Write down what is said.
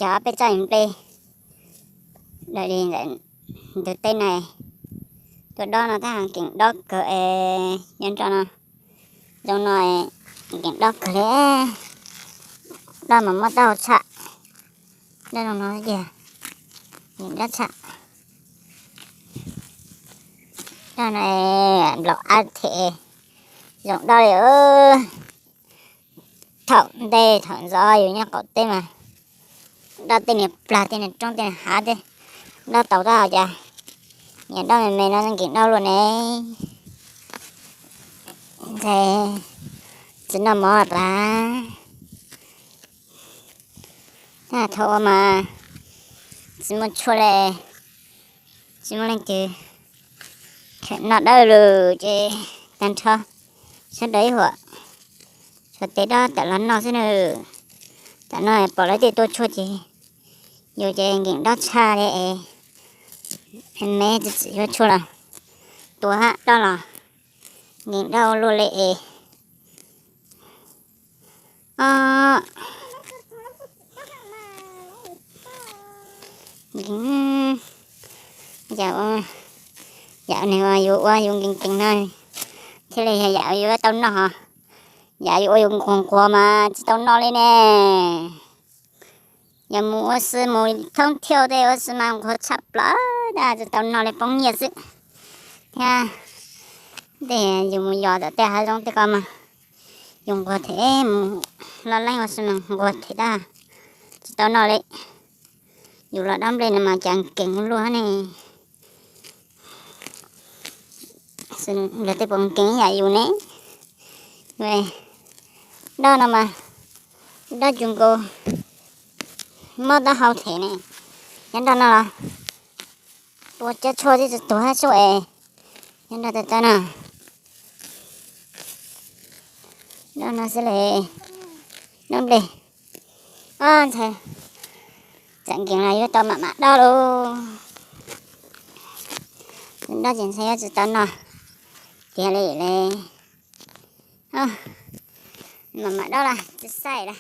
tau ob peb tsob nplej daws li ntawm ntug teb na. Tua dob no tab nkees dob kawg es nyob nroj no, zoo no nkees dob kawg li. Dob mas muab taub hau tshaj, dob zoo no tiag, nkees dob tshaj. Dob no nplaum ab them, zoo dob li. Thaum ntej thaum ntxov yus nyob qaum teb mas dob tej niag plag tej niag roob tej niag hav tej, dob tau tab cas niag dob me me no nkees dob luaj ne. Nthe, tsis noj mov pas. Thaum ua mas tsis muaj tshuaj li, tsis muaj leej twg kheev noj dawb lawm ces tag nrho sawv daws ib huam tshuav tes dob tawm los noj xwb na. Tam no pom lawv tej tua tshuaj ces yus ces nkees dob tshaj li es me tsis txawm yuav tshuaj los tua hab dob los nkees dob ua luaj li es. Yam, yam nws yus ua yus nkees nkees no thiaj li yog yam yus yuav tau noj. Yam yus ua yus nquag nquag mas tsis tau noj li ne. Yog mus ua si mus thoob thiauj tej ua si mas nquag tshaj plaws tab tsis tau noj li poob nyiaj xwb. Thiab tej yus mus yos tom tej hav zoov tej ko mas yus nquag them, mus loj leeb ua si mas nquag them tab tsis tau noj li. Yus los dob nplej no mas cas nkees luaj ne. Lawv tej puas nkees yam yus ne. Dob no mas dob cus nkaus mob taub hau them ne. Nyob nroj no los tua cov tshuaj twb tsis tuag hab sub es nyob nroj tawv tawv no. Dob no xwb li, dob nplej. Ob ntxhais, txawm nkees los yuav tau mam mam dob lauj. Dob ces ntxhais yuav tsis tau noj tiag li li. Mam mam dob las tsis xaij las.